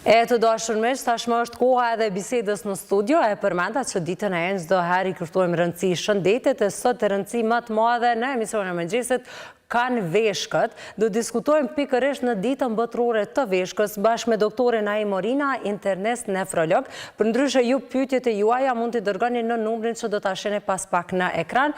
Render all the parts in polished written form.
E të dashur miq, tashmë është koha edhe e bisedës në studio, e përmenda që ditën e enjte çdo herë i kushtojmë rëndësi shëndetit e sot rëndësi më të madhe në emisionin e mëngjesit kanë veshkët. Do diskutojmë pikërisht në ditën botërore të veshkës bashkë me doktorin Naim Morina, internist nefrolog. Përndryshe ju pyetjet e juaja mund t'i dërgoni në numrin që do ta shihni pas pak në ekran.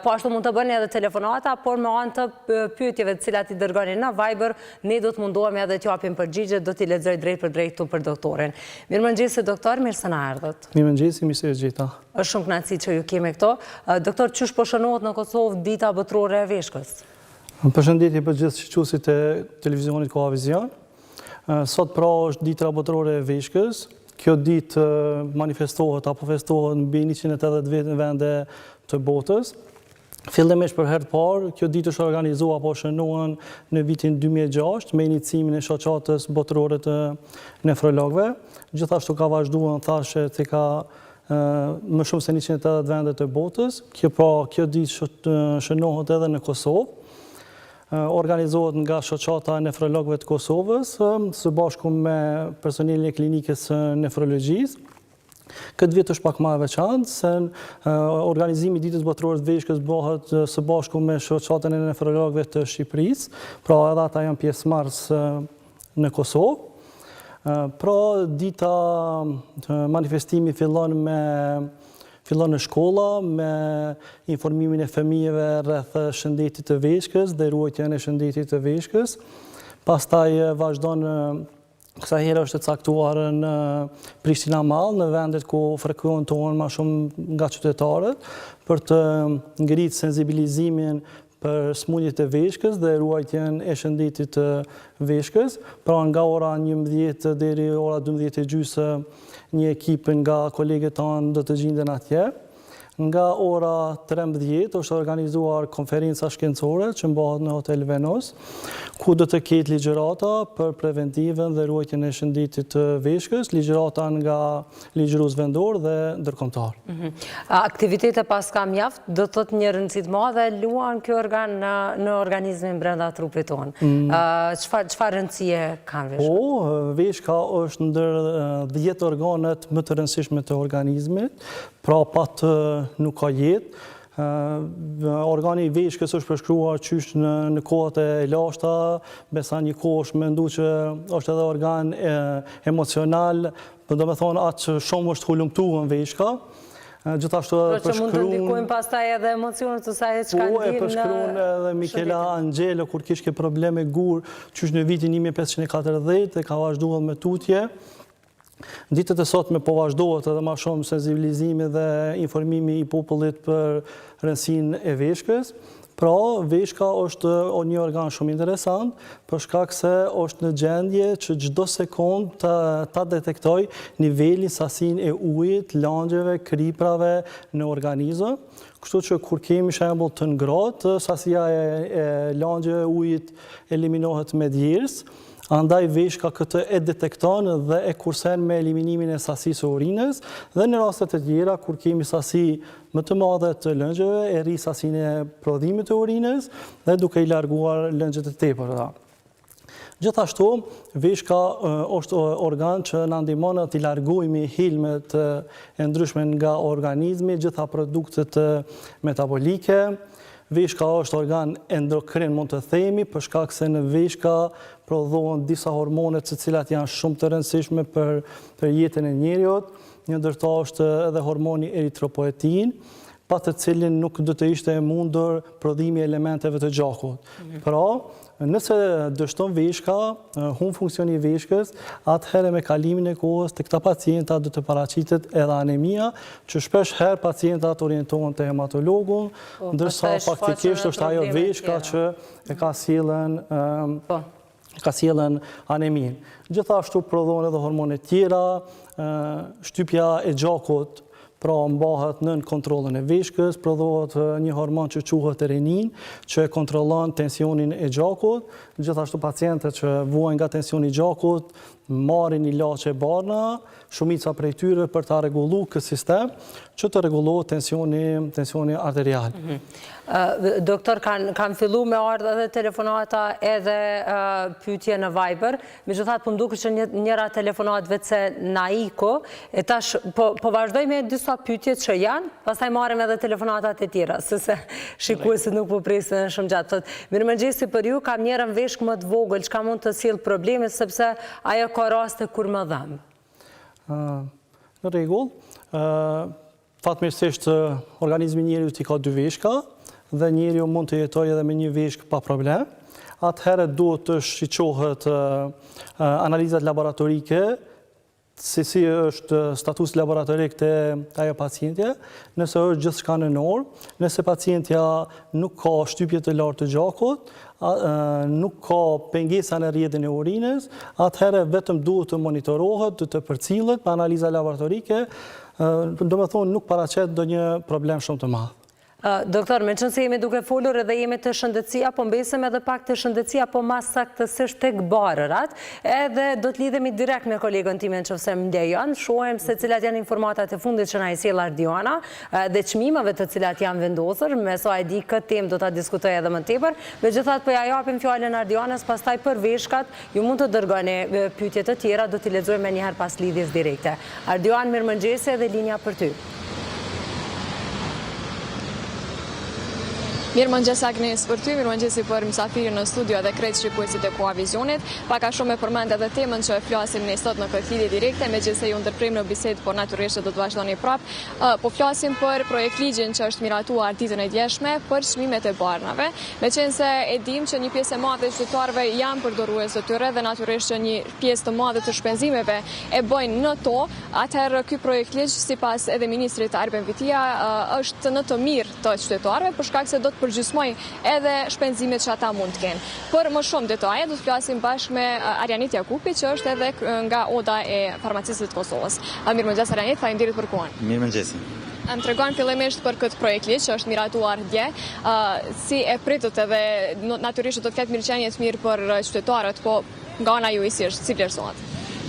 Po ashtu mund të bëni edhe telefonata, por me anë të pyetjeve të cilat i dërgoni në Viber, Ne do të mundohemi edhe t'japim përgjigje, do t'i lexoj drejtpërdrejt këtu për doktorin. Mirëmëngjesi doktor, mirë se na erdhët. Mirëmëngjesi, mirë se ju gjeta. Është shumë kënaqësi që ju kemi këtu. Doktor, qysh po shënohet në Kosovë Dita Botërore e Veshkës? Përshëndetje për gjithë shikuesit e televizionit Kohavizion. Sot pra është Dita Botërore e Veshkës. Kjo ditë manifestohet apo festohet mbi 180 vende të botës. Fillimisht për herë të parë, kjo ditë është organizuar apo shënuar në vitin 2006 me inicimin e Shoqatës Botërore të Nefrologëve. Gjithashtu ka vazhduar, thashë, te ka më shumë se 180 vende të botës. Kjo pra, kjo ditë shënohet edhe në Kosovë. Organizohet nga Shoqata e Nefrologëve të Kosovës, së bashku me personelin e klinikës së nefrologjisë. Këtë vit është pak ma e veçantë, se organizimi i Ditës Botërore të Veshkës bëhet së bashku me Shoqatën e Nefrologëve të Shqipërisë, pra edhe ata janë pjesëmarrës në Kosovë. Pra dita manifestimi fillon me fillon në shkolla me informimin e fëmijëve rreth shëndetit të veshkës dhe ruajtjen e shëndetit të veshkës. Pastaj vazhdon Kësaj here është e caktuar në Prishtina Mall, në vendet ku frekuentohen ma shumë nga qytetarët, për të ngritë sensibilizimin për smundjet e veshkës dhe ruajtjen e shëndetit të veshkës. Pra nga ora 11 deri ora 12 e gjysë një ekip nga kolegët tanë do të gjinden atje. Nga ora 13 është organizuar konferenca shkencore që mbahet në Hotel Venus, ku do të ketë ligjërata për preventivën dhe ruajtjen e shëndetit të veshkës, ligjërata nga ligjërues vendor dhe ndërkombëtar. Mhm. Aktivitete paska mjaft, do të thotë një rëndësi të madhe luan ky organ në organizmin brenda trupit tonë. Mm. Çfarë rëndësie kanë veshkat? Po, veshka është ndër 10 organet më të rëndësishme të organizmit, Pra pa të nuk ka jetë. Organi i veshkës është përshkruar qysh në, në kohët e lashta, besa një kohë është mendu që është edhe organ e, emocional, po domethonë aq shumë është hulumtuar veshka. Gjithashtu edhe përshkruan... Pra që mund të ndikojnë pastaj edhe emocionet ose ajo çka po, e përshkruan edhe Michelangelo kur kishke probleme gur, qysh në vitin 1540 dhe ka vazhduar më tutje. Ditët e sotme po vazhdohet edhe ma shumë sensibilizimi dhe informimi i popullit për rëndësinë e veshkës. Pra, veshka është një organ shumë interesant, për shkak se është në gjendje që çdo sekond të, ta detektoj nivelin, sasinë e ujit, langjeve, kriprave në organizëm. Kështu që kur kemi shembull të ngrohtë, sasia e, e langjeve ujit eliminohet me djersë, Andaj veshka këtë e detekton dhe e kursen me eliminimin e sasisë së urinës dhe në raste të tjera kur kemi sasi më të madhe të lëngjeve e rrit sasinë e prodhimit të urinës dhe duke i larguar lëngjet e tepërta. Gjithashtu, veshka është organ që na ndihmon t'i largojmë helmet e ndryshme nga organizmi, gjitha produktet metabolike, Veshka është organ endokrin mund të themi, për shkak se në veshka prodhohen disa hormone të cilat janë shumë të rëndësishme për për jetën e njeriut. Një ndër to është edhe hormoni eritropoetin, pa të cilin nuk do të ishte e mundur prodhimi i elementeve të gjakut. Mhm. Pra, Nëse dështon veshka, humb funksioni i veshkës, atëherë me kalimin e kohës te këta pacienta do të paraqitet edhe anemia, që shpesh herë pacientat orientohen te hematologu, po, ndërsa faktikisht është ajo veshka që e ka sjellën po. ka sjellën aneminë. Gjithashtu prodhohen edhe hormone tjera, shtypja e gjakut pra mbahet nën kontrollin e veshkës, prodhohet një hormon që quhet renin, që e kontrollon tensionin e gjakut. Gjithashtu pacientët që vuajnë nga tensioni i gjakut, Marrin ilaçe barna, shumica prej tyre për ta rregullu këtë sistem, që të rregullohet tensioni, tensioni arterial. Mhm. Doktor, kanë fillu me ardhë edhe telefonata edhe pyetje në Viber, megjithatë po m'duket që njëra telefonatë veç na iku, e tash po, po vazhdoj me disa pyetje që janë, pastaj marrim edhe telefonatat e tjera, se shikuesit nuk po presin shumë gjatë. Thotë, mirëmëngjesi për ju, kam njërën veshkë më të vogël, çka mund të sjellë probleme, sepse ajo ka raste kur më dhemb. Në rregull, fatmirësisht organizmi i njeriut i ka dy veshka dhe njeriu mund të jetojë edhe me një veshkë pa problem. Atëherë duhet të shiqohet analizat laboratorike se si është statusi laboratorik te ajo pacientja, nëse është gjithçka në normë, nëse pacientja nuk ka shtypje të lartë të gjakut, nuk ka pengesa në rrjedhjen e urinës, atëherë vetëm duhet të monitorohet, të përcillet me analiza laboratorike, domethënë nuk paraqet ndonjë problem shumë të madh. Doktor, meqenëse jemi duke folur edhe jemi te shëndetësia, po mbesim edhe pak te shëndetësia, po ma saktësisht tek barërat, edhe do të lidhemi direkt me kolegën time në qoftë se më lejon, shohim se cilat janë informatat e fundit që na i sjell Ardiana dhe çmimeve të cilat janë vendosur, me sa e di këtë temë do ta diskutoj edhe më tepër, megjithatë po ja japim fjalën Ardianës, pastaj për veshkat, ju mund të dërgoni pyetje të tjera, do t'i lexojmë menjëherë pas lidhjes direkte. Ardianë, mirëmëngjesi edhe linja për ty. Mirëmëngjes Agnes për ty, mirëmëngjesi për mysafirin në studio dhe krejt shikuesit e Koha Vizionit. Pak a shumë e përmend edhe temën që e flasim ne sot në këtë lidhje direkte, megjithëse ju ndërpremë në bisedë, por natyrisht që do të vazhdoni prapë. Po flasim për projektligjin që është miratuar ditën e djeshme për çmimet e barnave. Meqenëse e dimë që një pjesë e madhe e qytetarëve janë përdorues të tyre dhe natyrisht që një pjesë të madhe të shpenzimeve e bëjnë në to, atëherë ky projektligj sipas edhe ministrit Arben Vitia është në të mirë të qytetarëve për shkak se do të përgjysmojë edhe shpenzimet që ata mund të kenë. Për më shumë detaje do të flasim bashkë me Arianit Jakupi që është edhe nga Oda e Farmacistëve të Kosovës. Mirëmëngjes Arianit, faleminderit për kohën. Mirëmëngjesi. Më tregon fillimisht për këtë projektligj që është miratuar dje, si e pritët edhe natyrisht do të ketë mirëqenie të mirë për qytetarët, po Nga ana juaj si është, si vlerësohet?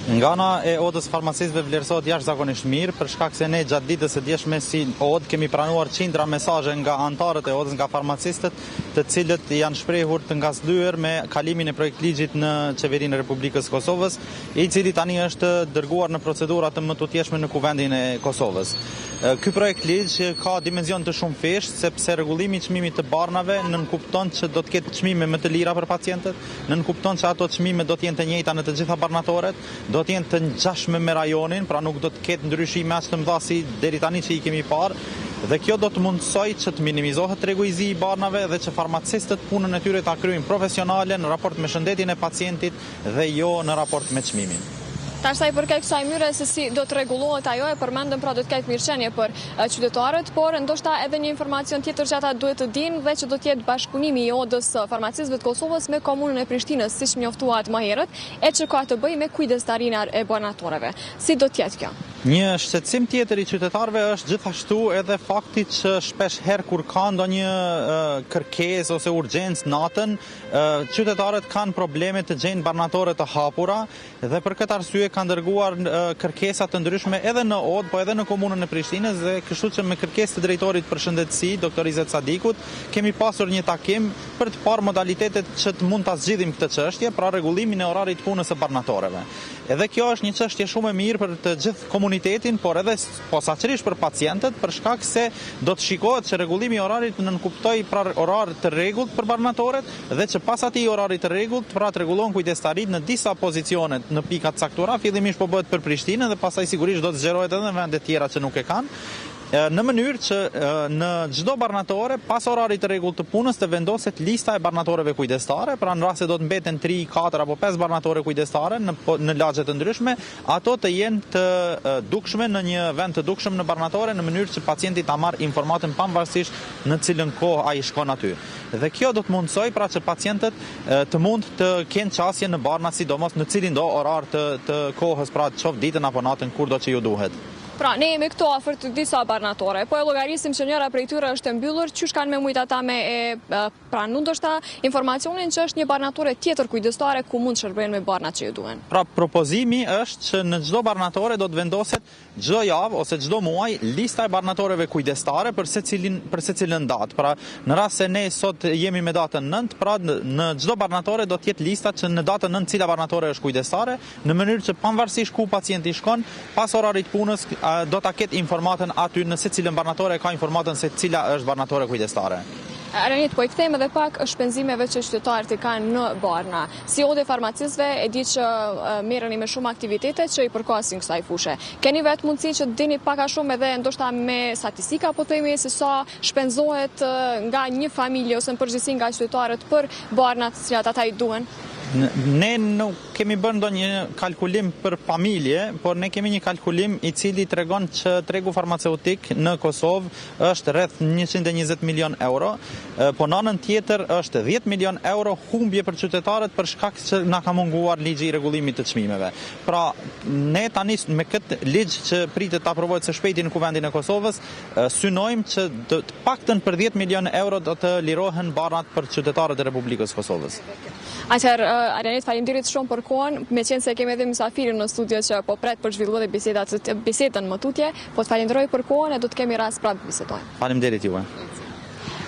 Nga ana e Odës së Farmacistëve vlerësohet jashtëzakonisht mirë, për shkak se ne gjatë ditës së djeshme si Odë kemi pranuar qindra mesazhe nga anëtarët e Odës, nga farmacistët, të cilët janë shprehur të ngazëllyer me kalimin e projektligjit në Qeverinë e Republikës së Kosovës, i cili tani është dërguar në procedura të mëtutjeshme në Kuvendin e Kosovës. Ky projektligj ka dimension të shumëfishtë, sepse rregullimi i çmimit të barnave nënkupton që do të ketë çmime më të lira për pacientët, Nënkupton që ato çmime do të jenë të njëjta në të gjitha barnatoret, do të jenë të ngjashme me rajonin, pra nuk do të ketë ndryshime aq të mëdha si deri tani që i kemi parë, dhe kjo do të mundësojë që të minimizohet tregu i zi i barnave dhe që farmacistët punën e tyre ta kryejnë profesionale në raport me shëndetin e pacientit dhe jo në raport me çmimin. Tash sa i përket kësaj mënyre se si do të rregullohet ajo, e përmendëm pra do të ketë mirëqenie për qytetarët, por ndoshta edhe një informacion tjetër që ata duhet të dinë dhe që do të jetë bashkëpunimi i Odës së Farmacistëve të Kosovës me Komunën e Prishtinës, siç njoftuat më herët, e që ka të bëjë me kujdestarinë e barnatoreve. Si do të jetë kjo? Një shqetësim tjetër i qytetarëve është gjithashtu edhe fakti që shpesh herë kur ka ndonjë kërkesë ose urgjencë natën, qytetarët kanë probleme të gjejnë barnatore të hapura Dhe për këtë arsye kanë dërguar kërkesa të ndryshme edhe në Odë, po edhe në Komunën e Prishtinës dhe kështu që me kërkesë të drejtorit për shëndetësi, doktor Izet Sadikut, kemi pasur një takim për të parë modalitetet që të mund ta zgjidhim këtë çështje, pra rregullimin e orarit të punës së barnatoreve. Edhe kjo është një çështje shumë e mirë për të gjithë komunitetin, por edhe posaçërisht për pacientët, për shkak se do të shikohet që rregullimi i orarit të nënkuptojë pra orar të rregullt për barnatoret, dhe që pas atij orari të rregullt, pra të rregullohen kujdestaritë në disa pozicione në pika të caktuara, fillimisht po bëhet për Prishtinën dhe pastaj sigurisht do të zgjerohet edhe në vende tjera që nuk e kanë, në mënyrë që në çdo barnatore pas orarit të rregullt të punës të vendoset lista e barnatoreve kujdestare, pra në rast se do të mbeten 3, 4 apo 5 barnatore kujdestare në në lagje të ndryshme, ato të jenë të dukshme në një vend të dukshëm në barnatore në mënyrë që pacienti ta marrë informatën pavarësisht në cilën kohë ai shkon aty. Dhe kjo do të mundësojë pra që pacientët të mund të kenë qasje në barna sidomos në cilindo orar të të kohës, pra qoftë ditën apo natën kurdo që ju duhet. Pra, ne jemi këtu afër të disa barnatore, po e llogarisim që njëra prej tyre është e mbyllur, qysh kanë me mujt ata me e pranu ndoshta informacionin që është një barnatore tjetër kujdestare ku mund të shërbejnë me barnat që ju duhen. Pra, propozimi është që në çdo barnatore do të vendoset çdo javë ose çdo muaj lista e barnatoreve kujdestare për secilin për secilën datë. Pra, në rast se ne sot jemi me datën 9, pra në çdo barnatore do të jetë lista që në datën 9 cila barnatore është kujdestare, në mënyrë që pavarësisht ku pacienti shkon, pas orarit të punës do ta ketë informatën aty në secilën barnatore ka informatën se cila është barnatore kujdestare. Aranit, po i kthehemi edhe pak shpenzimeve që qytetarët i kanë në barna. Si odë e farmacistëve e di që merreni me shumë aktivitete që i përkasin kësaj fushe. Keni vetë mundësi që të dini pak a shumë edhe ndoshta me statistika po themi se sa shpenzohet nga një familje ose në përgjithësi nga qytetarët për barnat të cilat ata i duhen? Ne nuk kemi bërë ndonjë kalkulim për familje, por ne kemi një kalkulim i cili tregon që tregu farmaceutik në Kosovë është rreth 120 milion euro, po në anën tjetër është 10 milion euro humbje për qytetarët për shkak që na ka munguar ligji i rregullimit të çmimeve. Pra, ne tani me këtë ligj që pritet të aprovohet së shpejti në Kuvendin e Kosovës, synojmë që të paktën për 10 milion euro do të lirohen barnat për qytetarët e Republikës së Kosovës. Atëherë, Arianit, faleminderit shumë për kohën, meqenëse kemi edhe mysafirin në studio që po pret për zhvillu edhe bisedat, bisedën më tutje, po të falenderoj për kohën e do të kemi rast prapë të bisedojmë. Faleminderit juve.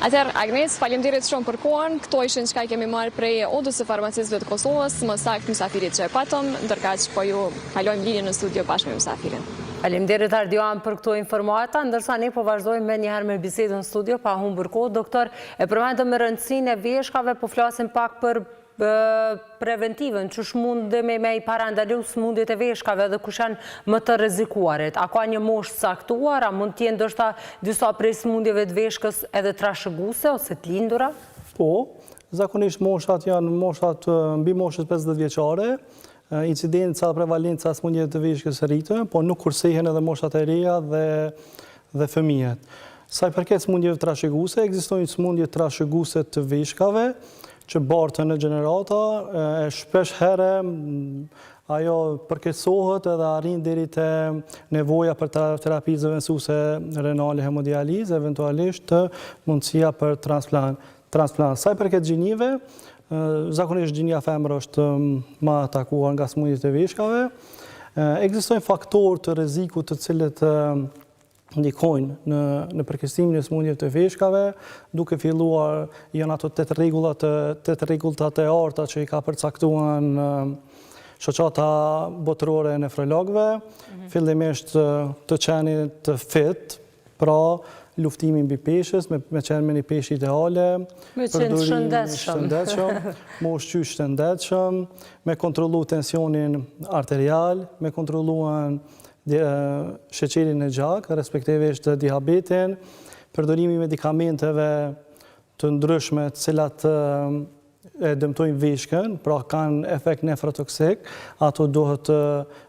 Atëherë, Agnes, faleminderit shumë për kohën, këto ishin çka i kemi marrë prej Odës së Farmacistëve të Kosovës, më saktë mysafirit që e patëm, ndërkaq po ju kalojmë linjën në studio bashkë me mysafirin. Faleminderit Ardian për këto informata, ndërsa ne po vazhdojmë menjëherë me bisedën në studio pa humbur kohë. Doktor, E përmendëm rëndësinë e veshkave, po flasim pak për preventivën, qysh mundemi me i parandalu sëmundjet e veshkave dhe kush janë më të rrezikuarit. A ka një moshë të caktuar, a mund të jenë ndoshta disa prej sëmundjeve të veshkës edhe trashëguese ose të lindura? Po, zakonisht moshat janë moshat mbi moshës 50 vjeçare, incidenca, prevalenca e sëmundjeve të veshkës rriten, po nuk kursehen edhe moshat e reja dhe dhe fëmijët. Sa i përket sëmundjeve trashëguese, ekzistojnë sëmundje trashëguese të veshkave që barten në gjenerata, e shpesh herë ajo përkeqësohet edhe arrin deri te nevoja për terapi zëvendësuese renale hemodializë, eventualisht mundësia për transplant. Transplant. Sa i përket gjinive, zakonisht gjinia femër është më atakuar nga sëmundjet e veshkave. Ekzistojnë faktorë të rrezikut të cilët ndikojnë në në përkeqësimin e sëmundjeve të veshkave, duke filluar janë ato tetë rregullat tetë rregullat e arta që i ka përcaktuar Shoqata Botërore e Nefrologëve, mhm. fillimisht të qenit fit, Pra, luftimi i mbipeshës, me, me qenë me një peshë ideale, me qenë të shëndetshëm, shëndetshëm, me ushqy shëndetshëm, me kontrollu tensionin arterial, me kontrollu sheqerin në gjak, respektivisht diabetin, përdorimi i medikamenteve të ndryshme të cilat e dëmtojnë veshkën, pra kanë efekt nefrotoksik, ato duhet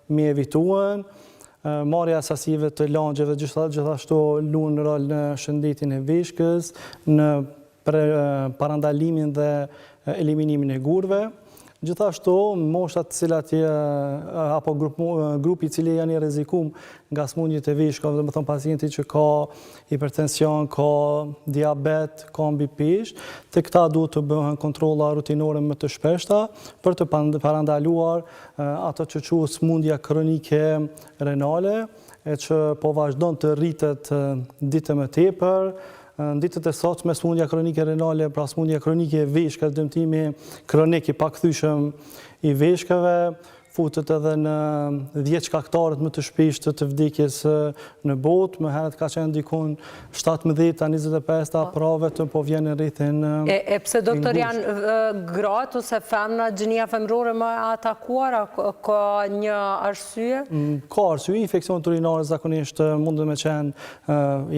me evituen, marrja e sasive të langjeve gjithashtu luan rol në shëndetin e veshkës, në parandalimin dhe eliminimin e gurëve. Gjithashtu, moshat të cilat apo grupi i cili janë i rrezikum nga sëmundjet e veshkave, domethënë pacienti që ka hipertension, ka diabet, ka mbipeshë, te këta duhet të bëhen kontrolla rutinore më të shpeshta për të parandaluar ato që quhet sëmundja kronike renale, e që po vazhdon të rritet ditë më tepër. Në ditët e sotme sëmundja kronike renale, pra sëmundja kronike e veshkës, dëmtimi kronik i pakthyeshëm i veshkëve, futet edhe në 10 shkaktarët më të shpeshtë të vdekjes në botë, më herët ka qenë dikun 17-ta, 25-ta, po. pra vetëm po vjen në rrethin E, e pse doktor janë gratë ose femna, gjinia femërore më e atakuar, a ka një arsye? Mm, ka arsye, infeksionet urinare zakonisht mundën me qenë,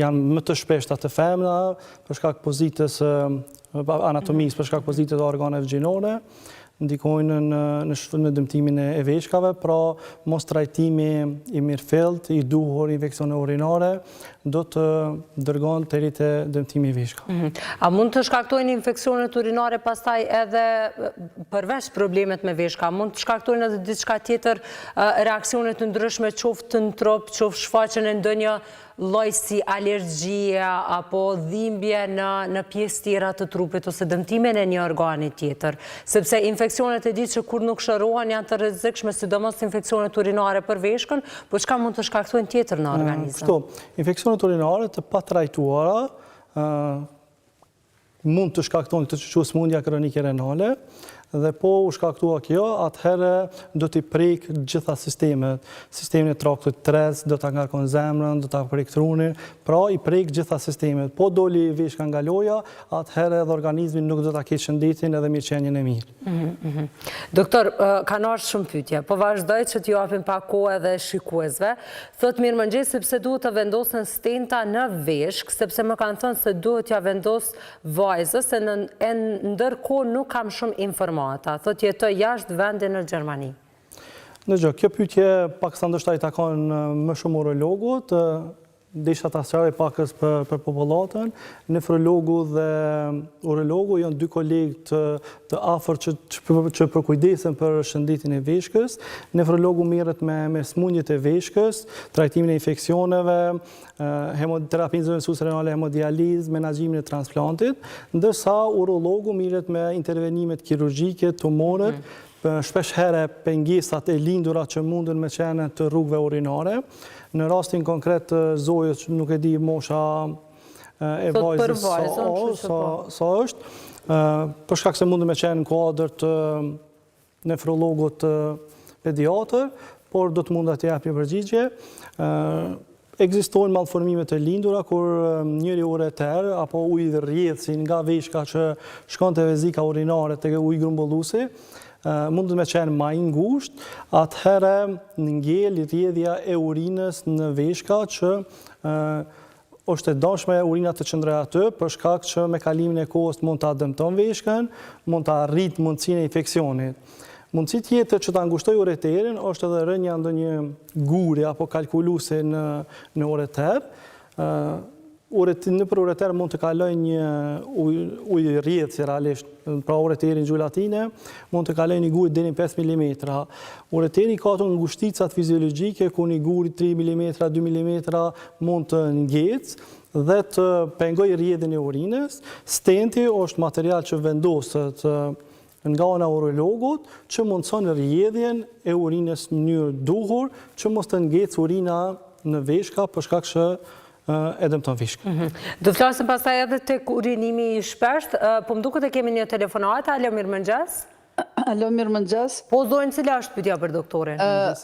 janë më të shpeshta te femna, për shkak pozitës anatomisë, për shkak pozitës organeve gjinore. ndikojnë në në në dëmtimin e veshkave, pra mostrajtimi i mirëfilltë, i duhur i infeksioneve urinare, do të dërgon deri te dëmtimi i veshkave. Mhm. A mund të shkaktojnë infeksionet urinare pastaj edhe përveç problemet me veshka, mund të shkaktojnë edhe diçka tjetër reaksione të ndryshme qoftë në trup, qoftë shfaqjen e ndonjë lloj si alergjie apo dhimbje në në pjesë tjera të trupit ose dëmtimin e një organi tjetër. Sepse infeksionet e di që kur nuk shërohen janë të rrezikshme, sidomos infeksionet urinare për veshkën, po çka mund të shkaktojnë tjetër në organizëm? Kështu, infeksionet urinare të patrajtuara mund të shkaktojnë këtë që quhet sëmundja kronike renale, dhe po u shkaktua kjo, atëherë do t'i prek gjitha sistemet, sistemin e traktit tretës, do ta ngarkon zemrën, do ta prek trunin, pra i prek gjitha sistemet. Po doli veshka nga loja, atëherë edhe organizmi nuk do ta ketë shëndetin edhe mirëqenien e mirë. Mhm, mhm. Doktor, kanë ardhur shumë pyetje. Po vazhdoj që t'ju japim pak kohë edhe shikuesve. Thotë mirëmëngjes sepse duhet të vendosen stenta në veshkë, sepse më kanë thënë se duhet t'ja vendos vajzës e në e ndërkohë nuk kam shumë informata. Thotë jetoj jashtë vendi në Gjermani. Dëgjo, kjo pyetje paksa ndoshta i takon më shumë urologut, Desha ta sqaroj pakës për, për popullatën, nefrologu dhe urologu janë dy kolegë të, të afërt që, që, që përkujdesen për shëndetin e veshkës. Nefrologu merret me, me sëmundjet e veshkës, trajtimin e infeksioneve, terapinë zëvendësuese renale, hemodializë, menaxhimin e transplantit, ndërsa urologu merret me intervenimet kirurgjike, tumoret, mm -hmm. Shpesh herë pengesat e lindura që munden me qenë të rrugëve urinare. Në rastin konkret të zonjës, nuk e di mosha e vajzës sa, sa, po. sa është, për shkak se mundet me qenë në kuadër të nefrologut pediatër, por do të munda të jap një përgjigje. Ekzistojnë malformime të lindura kur njëri ureter apo ujërrjedhësi nga veshka që shkon te vezika urinare te ujëgrumbulluesi, mundet me qenë ma i ngushtë, atëherë ngel rrjedhja e urinës në veshka që është e dëmshme urina të qëndrojë aty për shkak që me kalimin e kohës mund ta dëmton veshkën, mund ta rrit mundësinë e infeksionit. Mundësi tjetër që ta ngushtojë ureterin është edhe rënia ndonjë guri apo kalkulusi në në ureter. Ë nëpër ureter mund të kalojë një ujërrjedhës realisht, pra ureteri në gjuhë latine, mund të kalojë një gur deri në 5 mm. Ureteri ka ato ngushticat fiziologjike ku një gur 3 mm, 2 mm mund të ngecë dhe të pengojë rrjedhjen e urinës. Stenti është material që vendoset nga ana e urologut që mundëson rrjedhjen e urinës në mënyrë duhur që mos të ngecë urina në veshka për shkak që e dëmton veshkën. Mhm. Do flasim pastaj edhe tek urinimi i shpeshtë, po më duket e kemi një telefonatë, alo mirëmëngjes. Alo mirëmëngjes. Po zonjë, cila është pyetja për doktorin?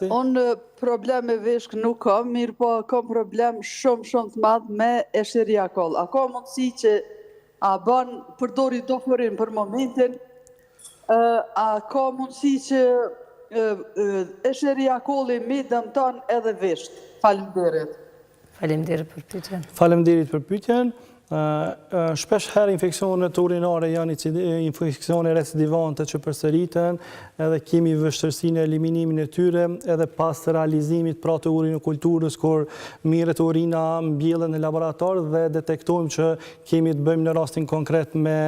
Unë problem me veshkë nuk kam, mirëpo kam problem shumë shumë të madh me Escherichia coli. A ka mundësi që A ban përdori Doforin për momentin, a ka mundësi që Escherichia coli m'i dëmton edhe veshët? Faleminderit. Faleminderit për pyetjen. Faleminderit për pyetjen. Shpesh herë infeksionet urinare janë infeksione recidivante që përsëriten, edhe kemi vështirësi në eliminimin e tyre, edhe pas realizimit pra të urinokulturës, kur mirret urina mbjellë në laborator dhe detektojmë që Kemi të bëjmë në rastin konkret me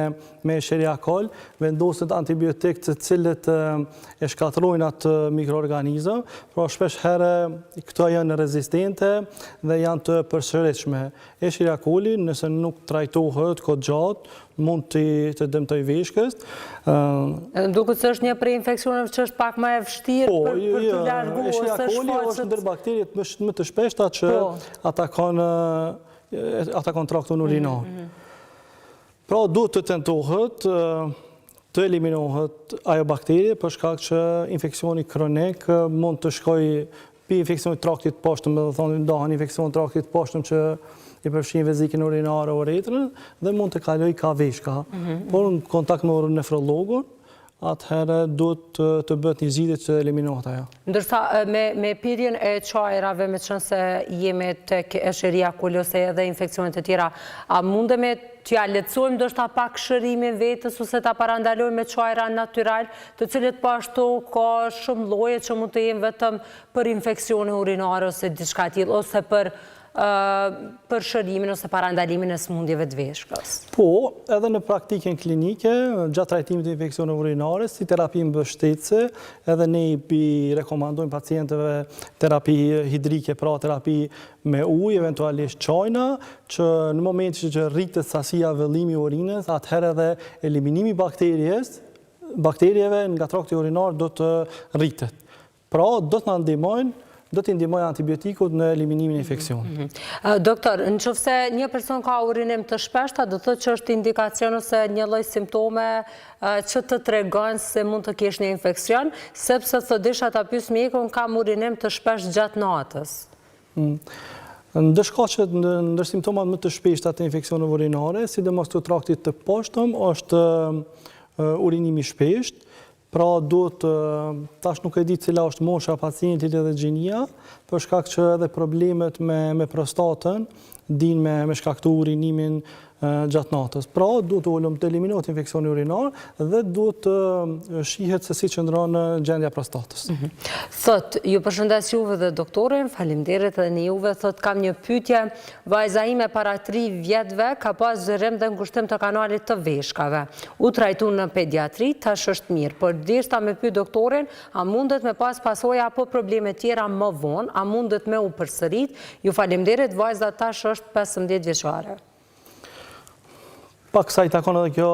me Escherichia coli, vendoset antibiotik të cilët e shkatërrojnë atë mikroorganizëm, pra shpesh herë këto janë rezistente dhe janë të përsëritshme. Escherichia coli, nëse nuk trajtohet kohë gjatë, mund të të dëmtojë veshkët. Më duket se është një prej infeksioneve që është pak më e vështirë po, për, për të larguar. Escherichia coli është ndër bakteriet më, më të shpeshta që po. atakon atakon traktin urinar. Mm, mm. Pra duhet të tentohet të eliminohet ajo bakterie për shkak që infeksioni kronik mund të shkojë pi infeksionit traktit të poshtëm, do të thonë ndahen infeksionet traktit të poshtëm që i përfshin vezikën urinare, uretrën dhe mund të kalojë ka veshka. Mm -hmm. Por në kontakt me nefrologun. atëherë duhet të bëhet një zgjidhje që të eliminohet ajo. Ndërsa me me pirjen e çajrave, meqenëse jemi tek Escherichia coli ose edhe infeksionet e tjera, a mundemi t'ia lehtësojmë ndoshta pak shërimin vetes ose ta parandalojmë me çajra natyral, të cilët po ashtu ka shumë lloje që mund të jenë vetëm për infeksione urinare ose diçka e tillë ose për për shërimin ose parandalimin e sëmundjeve të veshkës. Po, edhe në praktikën klinike, gjatë trajtimit të infeksioneve urinare, si terapi mbështetëse, edhe ne i rekomandojmë pacientëve terapi hidrike, pra terapi me ujë, eventualisht çajna, që në momentin që rritet sasia vëllimi i urinës, atëherë edhe eliminimi i bakteries, bakterieve nga trakti urinar do të rritet. Pra, do të na ndihmojnë, do t'i ndihmojë antibiotikut në eliminimin e infeksionit. Mm -hmm. Doktor, në qoftë se një person ka urinim të shpeshtë, do të thotë që është indikacion ose një lloj simptome që të tregon se mund të kesh një infeksion, sepse thotë desha ta pyes mjekun kam urinim të shpeshtë gjatë natës. Mm. Ndër shkaqet, ndër simptomat më të shpeshta të infeksioneve urinare, sidomos të traktit të poshtëm, është urinimi i shpeshtë, Pra duhet, tash nuk e di cila është mosha e pacientit edhe gjinia, për shkak që edhe problemet me me prostatën din me me shkaktu urinimin gjatë natës. Pra duhet të ulëm të eliminohet infeksioni urinar dhe duhet të shihet se si qëndron gjendja e prostatës. Mhm. Thotë, ju përshëndes juve dhe doktorin, faleminderit edhe ne juve, thotë kam një pyetje, Vajza ime para 3 vjetëve ka pas zgjerim dhe ngushtim të kanalit të veshkave. U trajtu në pediatri, tash është mirë, por deshta me pyet doktorin, a mundet me pas pasoja apo probleme tjera më vonë, a mundet me u përsërit, ju faleminderit, vajza tash është 15 vjeçare. Pak sa i takon edhe kjo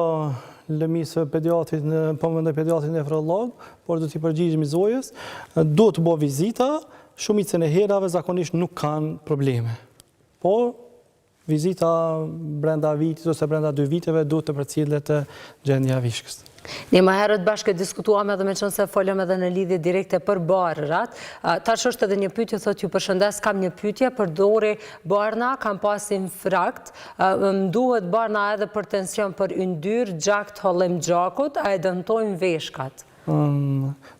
lëmisë së pediatrit, po mendoj pediatrit nefrolog, por do t'i përgjigjemi zojës, duhet të bo vizita, shumicën e herave zakonisht nuk kanë probleme. Por, vizita brenda vitit ose brenda dy viteve duhet të përcillet gjendja e veshkës. Ne më herët bashkë diskutuam edhe meqenëse folëm edhe në lidhje direkte për barërat. Tash është edhe një pyetje, thotë ju përshëndes, kam një pyetje, përdori barna, kam pas infarkt, më duhet barna edhe për tension për yndyrë, gjak thollim gjakut, a e dëmtojnë veshkat?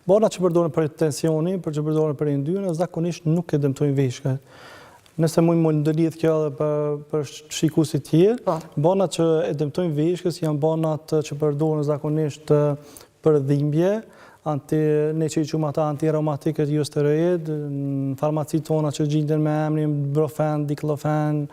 Barnat që përdoren për tensionin, për që përdoren për yndyrën, zakonisht nuk e dëmtojnë veshkat. Nëse mund me ndërlidh kjo edhe për, për shikuesit tjerë, po. barnat që e dëmtojnë veshkës janë barnat që përdoren zakonisht për dhimbje, anti, ne që i qumë ata antireumatikët jo steroid, në farmacitë tona që gjinden me emrin Brufen, Diklofen,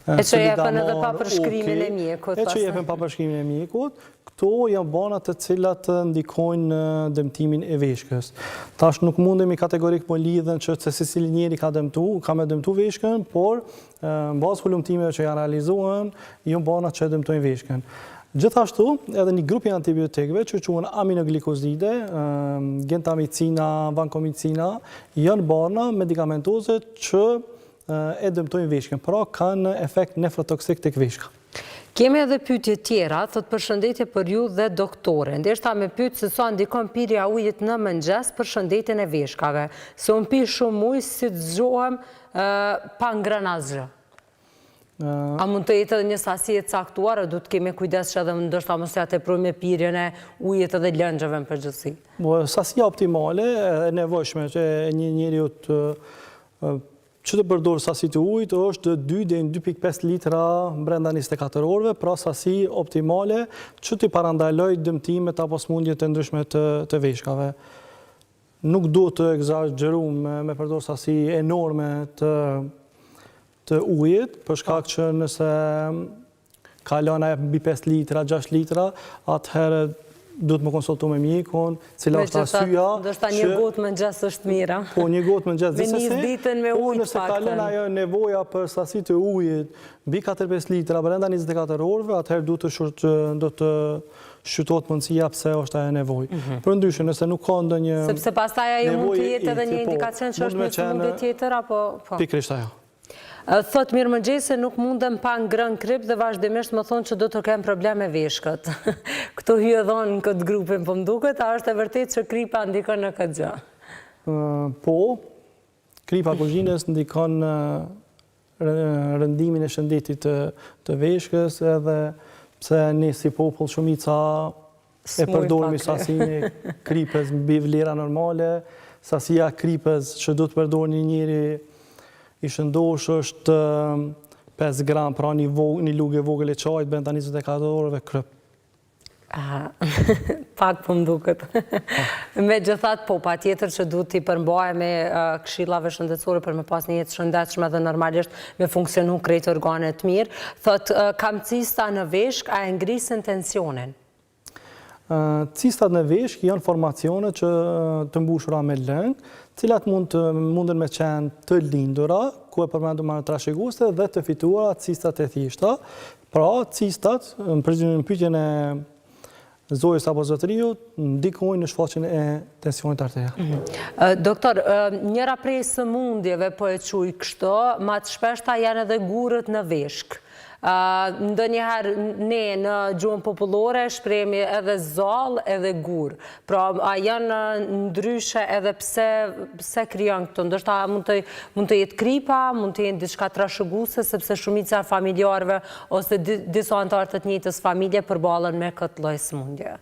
E që jepen edhe pa përshkrimin e mjekut. E që jepen pa përshkrimin e mjekut, Këto janë barna të cilat ndikojnë në dëmtimin e veshkës. Tash nuk mundemi kategorik me lidhën që se secili njeri ka dëmtu, ka me dëmtu veshkën, por në bazë hulumtimeve që janë realizuar, janë barna që dëmtojnë veshkën. Gjithashtu, edhe një grup i antibiotikëve që quhen aminoglikozide, gentamicina, vankomicina, janë barna medikamentoze që e dëmtojnë veshkën, pra kanë efekt nefrotoksik tek veshka. Kemi edhe pyetje tjera, thotë përshëndetje për ju dhe doktorin. Deshta me pyet se sa ndikon pirja e ujit në mëngjes për shëndetin e veshkave. Se unë pi shumë ujë si të zgjohem pa ngrënë asgjë. A mund të jetë edhe një sasi e caktuar, a duhet të kemi kujdes që edhe ndoshta mos ja teprojmë me pirjen e ujit edhe lëngjeve në përgjithësi? Po, sasia optimale e nevojshme që një njeriu të Që të përdorë sasi të ujit është 2 deri në 2.5 litra brenda 24 orëve, pra sasi optimale që t'i parandalojë dëmtimet apo sëmundjet e ndryshme të, të veshkave. Nuk duhet të ekzagjeruar me, me përdorë sasi enorme të të ujit, për shkak që nëse kalon ajo mbi 5 litra, 6 litra, atëherë duhet me konsultu me mjekun, cila është arsyeja. Ndoshta një gotë mëngjes është mirë. Po një gotë mëngjes gjithsesi. Me nis ditën me po, ujë të paktën. Po nëse kalon ajo nevoja për sasi të ujit mbi 4-5 litra brenda 24 orëve, atëherë duhet të shqyrt, do të shqyrtohet mundësia pse është ajo nevojë. Mm -hmm. Përndryshe, nëse nuk ka ndonjë Sepse pastaj ajo mund të jetë edhe një po, indikacion që është një sëmundje tjetër apo po. Pikërisht ajo. Thotë mirëmëngjesi nuk mundem pa ngrënë kripë dhe vazhdimisht më thonë që do të kem problem me veshkët. Këtu hy edhe unë në këtë grupin po më duket, a është e vërtetë që kripa ndikon në këtë gjë? Po, kripa e kuzhinës ndikon në rëndimin e shëndetit të, të veshkës edhe pse ne si popull shumica. E përdormi sasinë e kripës mbi vlera normale, sasia e kripës që duhet të përdorë një njeri i shëndoshë është 5 gram, pra një, një lugë e vogël e çajit brenda 24 orëve kryp. Aha, pak po më duket. Megjithatë, po, patjetër që duhet t'i përmbahemi këshillave shëndetësore për me pas një jetë shëndetshme dhe normalisht me funksionu krejt organet mirë. Thotë, kam cista në veshkë, a e ngrisin tensionin? Cistat në veshkë janë formacione që të mbushura me lëng, cilat mund të munden me qenë të lindura, ku e përmendëm më trashëguese dhe të fituara cistat e thjeshta. Pra, cistat, në përgjigje në pyetjen e zojës apo zotëriut, ndikojnë në shfaqjen e tensionit arterial. Mhm. Doktor, njëra prej sëmundjeve, po e quj kështu, ma të shpeshta janë edhe gurët në veshkë. Ndonjëherë ne në gjuhën popullore shprehemi edhe zall edhe gur. Pra, a janë ndryshe edhe pse pse krijon këto? Ndoshta mund të mund të jetë kripa, mund të jenë diçka trashëguese sepse shumica e familjarëve ose disa anëtarë të të njëjtës familje përballen me këtë lloj sëmundje.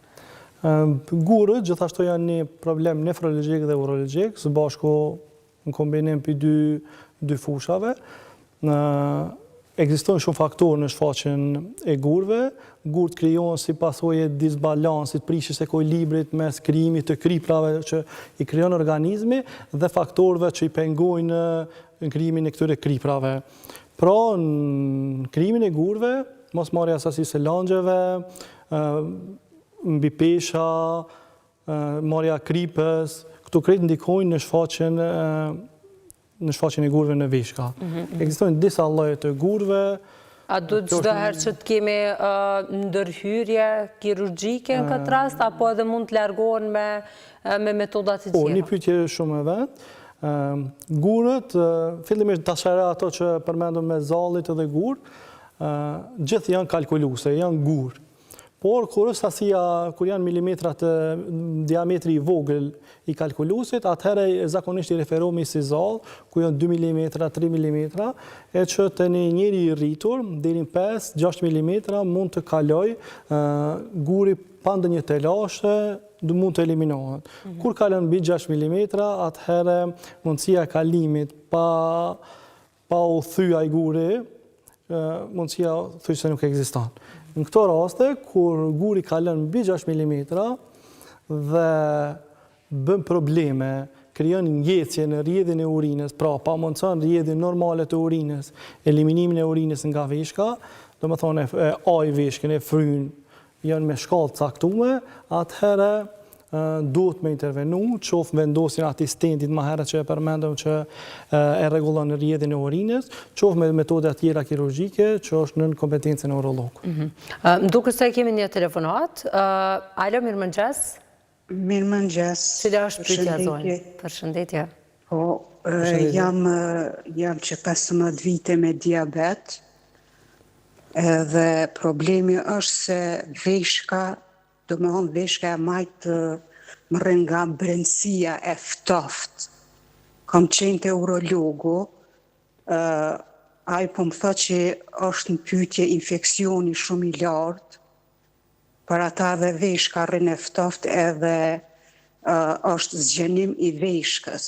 Gurët gjithashtu janë një problem nefrologjik dhe urologjik, së bashku në kombinim prej dy, dy fushave. Në, ekzistojnë shumë faktorë në shfaqjen e gurëve. Gurët krijohen si pasojë e disbalansit, prishjes së ekuilibrit mes krijimit të kriprave që i krijon organizmi dhe faktorëve që i pengojnë në krijimin e këtyre kriprave. Pra, në krijimin e gurëve, mosmarrja e sasisë së langjeve, mbipesha, marrja e kripës, këto krejt ndikojnë në shfaqjen në shfaqjen e gurëve në veshka. Mhm, mhm. Ekzistojnë disa lloje të gurëve. A duhet çdo herë që të kemi ndërhyrje kirurgjike në këtë rast, apo edhe mund të largohen me, me metoda të po, tjera? Po, një pyetje shumë e vend. Gurët, fillimisht ta sqaroj ato që përmendëm me zallit edhe gurë, gjithë janë kalkuluse, janë gurë. Por, kur është sasia, kur janë milimetrat diametri i vogël i kalkulusit, atëherë zakonisht i referohemi si zall, ku janë 2 mm, 3 mm, e që te një njeri i rritur, deri në 5, 6 mm, mund të kalojë guri pa ndonjë telashe, mund të eliminohet. Mhm. Kur kalon mbi 6 mm, atëherë mundësia e kalimit pa Pa u thy ai guri, mundësia thuajse nuk ekziston. Në këto raste, kur guri kalon mbi 6 mm dhe bën probleme, krijon ngecje në rrjedhjen e urinës, pra pamundëson rrjedhjen normale të urinës, eliminimin e urinës nga veshka, domethonë e aj veshkën, e fryn, janë me shkallë të caktume, atëherë duhet me intervenu, qoftë vendosjen atij stentit ma herët që e përmendëm që e rregullon rrjedhjen e urinës, qoftë me metoda tjera kirurgjike që është nën kompetencën e urologut. Mhm. Më duket se kemi një telefonatë. Alo, mirëmëngjes. Mirëmëngjes. Cila është pyetja zonjë? Përshëndetje. Po, jam jam që 15 vite me diabet. Edhe problemi është se veshka, domethonë veshka e majtë më rrin nga brendësia e ftoftë. Kam qenë te urologu, ai po më thotë që është në pyetje infeksioni shumë i lartë, Për ata edhe veshka rrin e ftoftë edhe është zgjenim i veshkës.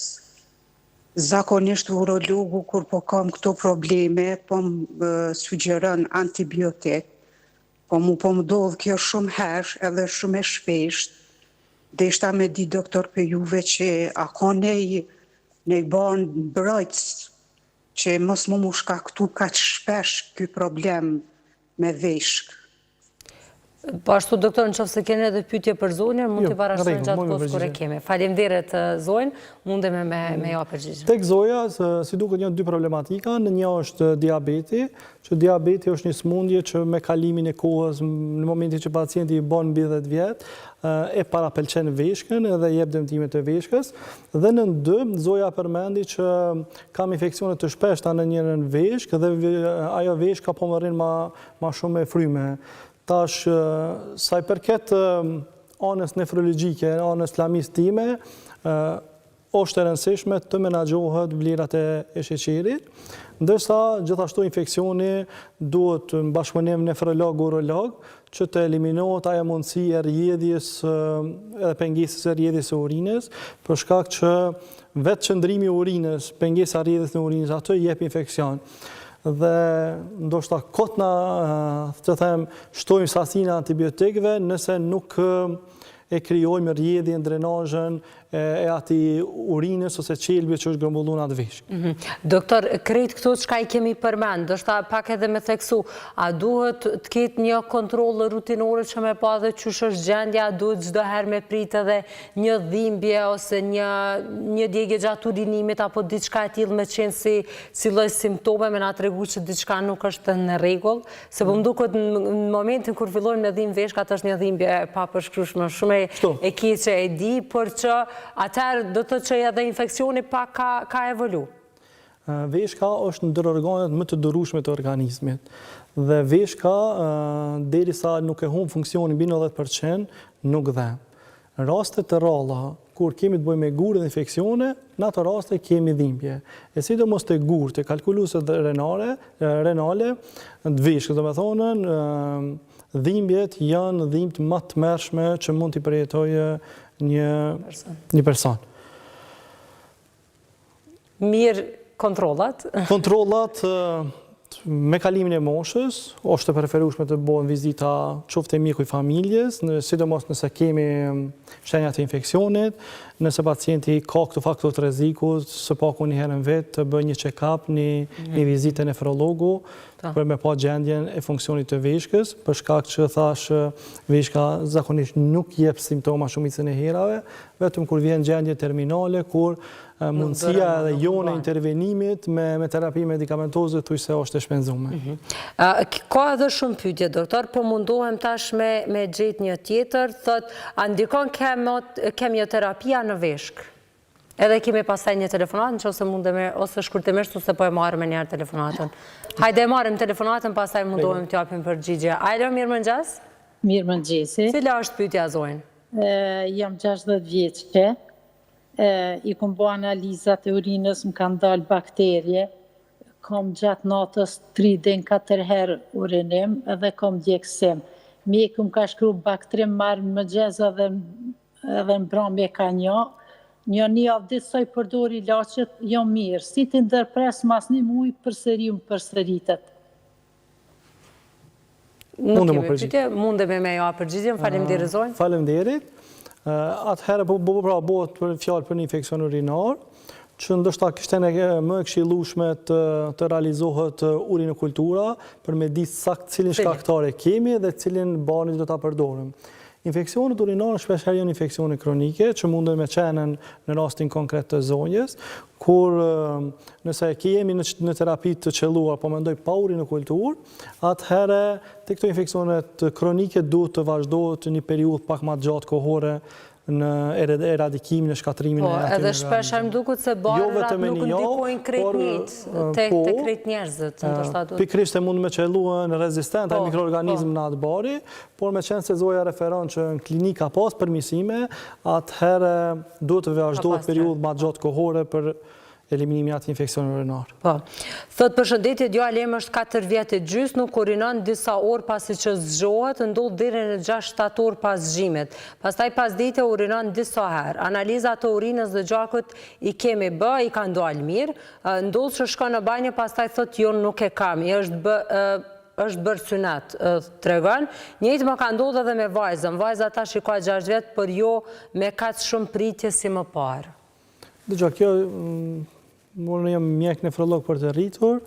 Zakonisht urologu kur po kam këto probleme po më sugjeron antibiotik, po mu po më ndodh kjo shumë herë edhe shumë e shpeshtë. Deshta me dit doktor prej juve që a ka nej nej barn mbrojtës që mos mu mu shkaktu kaq shpesh ky problem me veshkë. Po ashtu, doktor, në qoftë se keni edhe pyetje për zonjën, mund jo, t'i parashtrojmë gjatë kohës kur e kemi. Faleminderit, zonjë, mundemi me, me ja përgjigje. Tek zoja, si duket janë dy problematika, në një është diabeti, që diabeti është një sëmundje që me kalimin e kohës, në momentin që pacienti i bon mbi 10 vjet, e parapëlqen veshkën edhe jep dëmtime të veshkës, dhe nën dy, zoja përmendi që kam infeksione të shpeshta në njërën veshkë dhe ajo veshka po më rrin ma, ma shumë e fryme. Tash, sa i përket anës nefrologjike, anës lamisë time, Është e rëndësishme të menaxhohet vlerat e sheqerit, ndërsa gjithashtu infeksioni duhet në bashkëpunim nefrolog-urolog që të eliminohet ajo mundësi e rrjedhjes edhe pengesës së rrjedhjes së urinës, për shkak që vetë qëndrimi i urinës, pengesa e rrjedhjes së urinës aty jep infeksion. Dhe ndoshta kot na të them shtojmë sasinë e antibiotikëve nëse nuk e krijojmë rrjedhjen, drenazhën e atij urinës ose qelbit që është grumbullu në atë veshkë. Mhm. Doktor, krejt këto çka i kemi përmend, ndoshta pak edhe me theksu, a duhet të ketë një kontroll rutinore që me pa dhe qysh është gjendja, a duhet çdo herë me prit edhe një dhimbje ose një, një djegie gjatë urinimit apo diçka e tillë me qenë si, si lloj simptome me na tregu që diçka nuk është në rregull? Se po më duket në momentin kur fillojnë me dhimbë veshkat është një dhimbje e papërshkrueshme, shumë e keqe e di, por që atëherë do të thotë që edhe infeksioni pak ka ka evolu. Veshka është ndër organet më të durueshme të organizmit. Dhe veshka derisa nuk e humb funksionin mbi 90% nuk dhemb. Në raste të rralla, kur kemi të bëjmë me gurë dhe infeksione, në ato raste kemi dhimbje. E sidomos te gurët, te kalkuluset renale, renale, të veshkës, domethonë, dhimbjet janë dhimbjet më të tmerrshme që mund t'i përjetojë një një person. Mirë, kontrollat? Kontrollat, me kalimin e moshës, është e preferueshme të bëhen vizita qoftë te mjeku i familjes, sidomos nëse kemi shenja të infeksionit, nëse pacienti ka këto faktorë të rrezikut, së paku një herë në vit të bëjë një check-up, një, mhm. një vizitë te nefrologu, për me pa gjendjen e funksionit të veshkës, për shkak që thashë veshka zakonisht nuk jep simptoma shumicën e herave, vetëm kur vjen gjendje terminale, kur mundësia edhe jonë e intervenimit me, me terapi medikamentoze thujse është e shpenzume. Mhm. Ka edhe shumë pyetje, doktor, po mundohem tash me, me gjetë një tjetër, thotë, a ndikon kemioterapia në veshkë? Edhe kemi pastaj një telefonatë, në qoftë se mundemi, ose shkurtimisht, ose po e marrim menjëherë telefonatën. Hajde e marrim telefonatën, pastaj mundohem të japim përgjigje. Alo, mirëmëngjes? Mirëmëngjesi. Cila është pyetja zonjë? Jam 60 vjeçe, i kom bo analizat e urinës, më kanë dalë bakterie, kom gjatë natës 3 deri në 4 herë urinim edhe kom djegësim. Mjeku më ka shkru Bactrim marr në mëngjes edhe edhe në mbrëmje ka një, një një javë ditë sa i përdor ilaçet, jom mirë, si t'i ndërpres mas një muj përsëri më përsëritet. Nuk kemi pyetje, mundemi me ja përgjigjen, faleminderit zonjë. Faleminderit. Atëherë po po pra bëhet për fjalë për një infeksion urinar, që ndoshta kishte më e këshillueshme të të realizohet urinokultura për me ditë sakt cilin shkaktar e kemi dhe cilin barni do ta përdorim. Infeksionet urinare shpeshherë janë infeksione kronike që munden me qenë në rastin konkret të zonjës, kur nëse jemi në, në terapi të qëlluar, po mendoj pa urinokulturë, atëherë te këto infeksionet kronike duhet të vazhdohet një periudhë pak ma gjatë kohore në eradikimin e shkatërrimin po, e atyre. Edhe shpesh më duket se jo barërat nuk ndikojnë krejt njëjtë te po, krejt njerëzit, ndoshta duhet. Pikërisht e mund me qëllu në rezistent ai po, mikroorganizëm po. në atë bari, por meqenëse zoja referon që në klinikë ka pas përmirësime, atëherë duhet të vazhdohet periudhë ma gjatë kohore për eliminimin e atij infeksioni urinar. Po. Thotë përshëndetje, djali im është 4 vjet e gjysë, nuk urinon disa orë pasi që zgjohet, ndodh deri në 6-7 orë pas zgjimit. Pastaj pasdite urinon disa herë. Analizat e urinës dhe gjakut i kemi bë, i kanë dalë mirë. Ndodh që shkon në banjë, pastaj thotë jo nuk e kam. I është bë është bërë synet, tregon. Njëjtë më ka ndodhë edhe me vajzën. Vajza tash i ka 6 vjet, por jo me kaq shumë pritje si më parë. Dëgjo, kjo, unë jam mjek nefrolog për të rritur,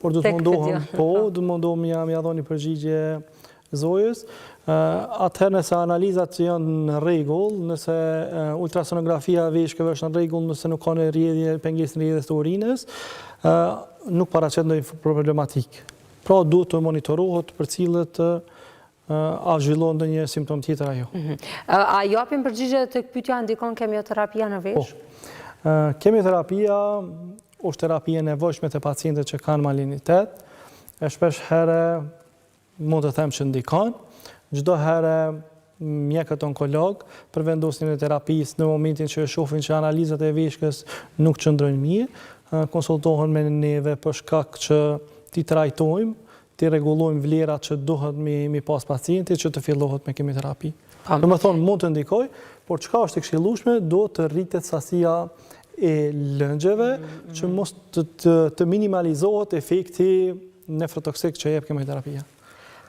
por do të mundohem, po, do të mundohem me ia dhënë një përgjigje zojës. Atëherë nëse analizat janë në rregull, nëse ultrasonografia e veshkëve është në rregull, nëse nuk ka në rrjedhje, pengesë në rrjedhje të urinës, nuk paraqet ndonjë problematikë. Pra duhet të monitorohet, përcillet A zhvillon ndonjë simptomë tjetër ajo? Mhm. A japim përgjigje te pyetja ndikon kemioterapia në veshkë? Po. Kemioterapia është terapi e nevojshme te pacientët që kanë malignitet, e shpesh herë mund të them që ndikon, çdo herë. mjekët onkologë për vendosjen e terapisë në momentin që e shohin që analizat e veshkës nuk qëndrojnë mirë, konsultohen me neve për shkak që t'i trajtojmë, t'i rregullojmë vlerat që duhet mi pas pacienti që të fillohet me kemioterapi. Po. Domethënë, mund të ndikojë, por çka është e këshillueshme, duhet të rritet sasia e lëngjeve, mm, që mm. mos të, të, të minimalizohet efekti nefrotoksik që jep kemioterapia.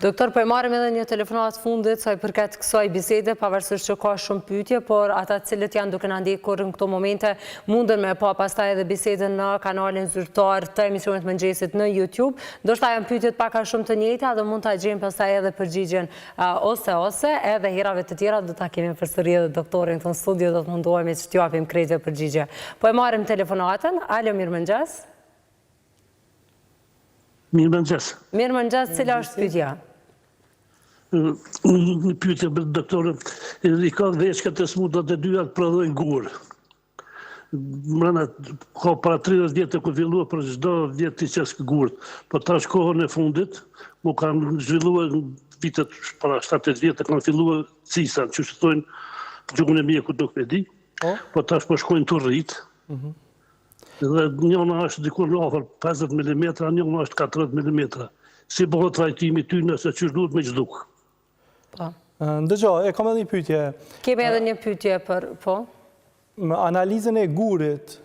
Doktor, po e marrim edhe një telefonatë të fundit sa i përket kësaj bisede, pavarësisht që ka shumë pyetje, por ata të cilët janë duke na ndjekur në këto momente munden me pa pastaj edhe bisedën në kanalin zyrtar të emisionit të mëngjesit në YouTube. Ndoshta janë pyetjet pak a shumë të njëjta dhe mund ta gjejmë pastaj edhe përgjigjen ose ose edhe herave të tjera do ta kemi përsëri edhe doktorin këtu në studio do të mundohemi që t'ju japim krejtve përgjigje. Po e marrim telefonatën. Alo, mirëmëngjes. Mirëmëngjes. Mirëmëngjes, cila është pyetja? Një pyetje për doktorin, i ka veshkat e smuta të dyja të prodhojnë gurë. Mrena, ka para 30 vjetë kur fillua për çdo vjet t'i qes gurët. Po tash kohën e fundit, mu kanë zhvilluar vitet para 7-8 vjetë, kanë filluar cista, qysh thojnë, gjuhën e mjekut nuk e di, po, po tash po shkojnë tu rritë, mhm. Dhe njëna është diku në afër 50 mm, njëna është 40 mm. Si bëhet trajtimi i tyne se qysh duhet me zhduk? Po. Ndëgjo, e kam edhe një pyetje. Kemi edhe një pyetje për, po? Me analizën e gurit,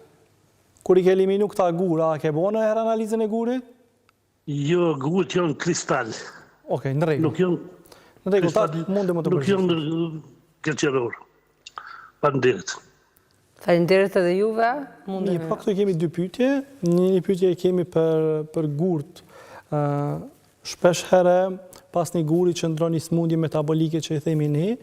kur i ke eliminu këta gura, a ke bo ndonjëherë analizën e gurit? Jo, gurët janë kristal. Okej, në rregull. Nuk janë Në rregull, ta mundem të Nuk janë gëlqeror. Faleminderit. Faleminderit edhe juve. Mirë, po këtu kemi dy pyetje. Një një pyetje e kemi për për gurt. Ë shpesh herë pas një guri qëndron një sëmundje metabolike që i themi ne,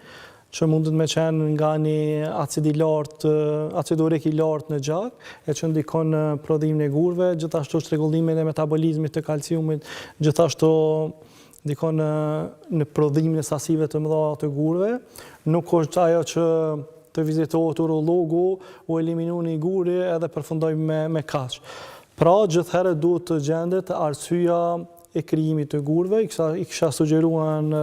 që mundet me qenë nga një acid i lartë, acid urik i lartë në gjak, e që ndikon në prodhimin e gurëve, gjithashtu çrregullimin e metabolizmit të kalciumit, gjithashtu ndikon në, në prodhimin e sasive të mëdha të gurëve. Nuk është ajo që të vizitohet urologu, u eliminu një guri edhe përfundoj me, me kaq. Pra, gjithëherë duhet të gjendet arsyeja e krijimit të gurëve, i kisha, i kisha sugjeruar në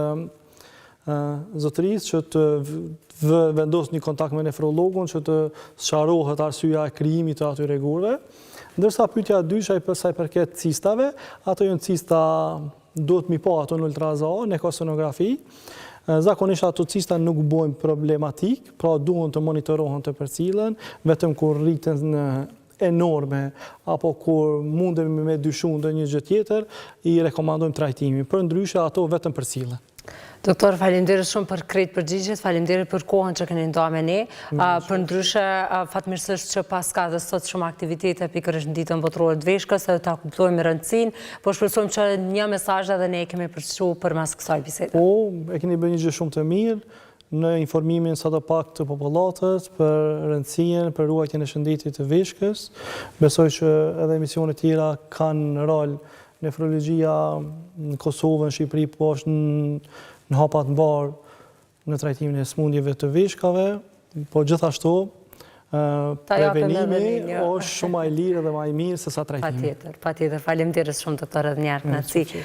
zotërisë që të vendos një kontakt me nefrologun që të sqarohet arsyeja e krijimit të atyre gurëve. Ndërsa pyetja e dytë për sa i përket cistave, ato janë cista duhet mi pa ato në ultraza, në ekosonografi. Zakonisht ato cista nuk bojnë problematik, pra duhen të monitorohen të përcillen, vetëm kur rriten në enorme apo kur mundemi me dyshu ndonjë gjë tjetër, i rekomandojmë trajtimin. Përndryshe ato vetëm përcillen. Doktor, faleminderit shumë për krejt përgjigjet, faleminderit për kohën që keni nda me ne. Përndryshe, fatmirësisht që paska dhe sot shumë aktivitete pikërisht në ditën botërore të veshkës, edhe ta kuptojmë rëndësinë, po shpresojmë që një mesazh edhe ne e kemi përçu përmes kësaj bisede. Po, e keni bërë një gjë shumë të mirë, në informimin sado pak të popullatës për rëndësinë, për ruajtjen e shëndetit të veshkës. Besoj që edhe emisionet tjera kanë rol. Nefrologjia në Kosovë, në Shqipëri, po është në hapa të mbarë në trajtimin e sëmundjeve të veshkave, po gjithashtu prevenimi është shumë ma i lirë dhe ma i mirë se sa trajtimi. Patjetër, patjetër. Faleminderit shumë doktor edhe një herë kënaqësi.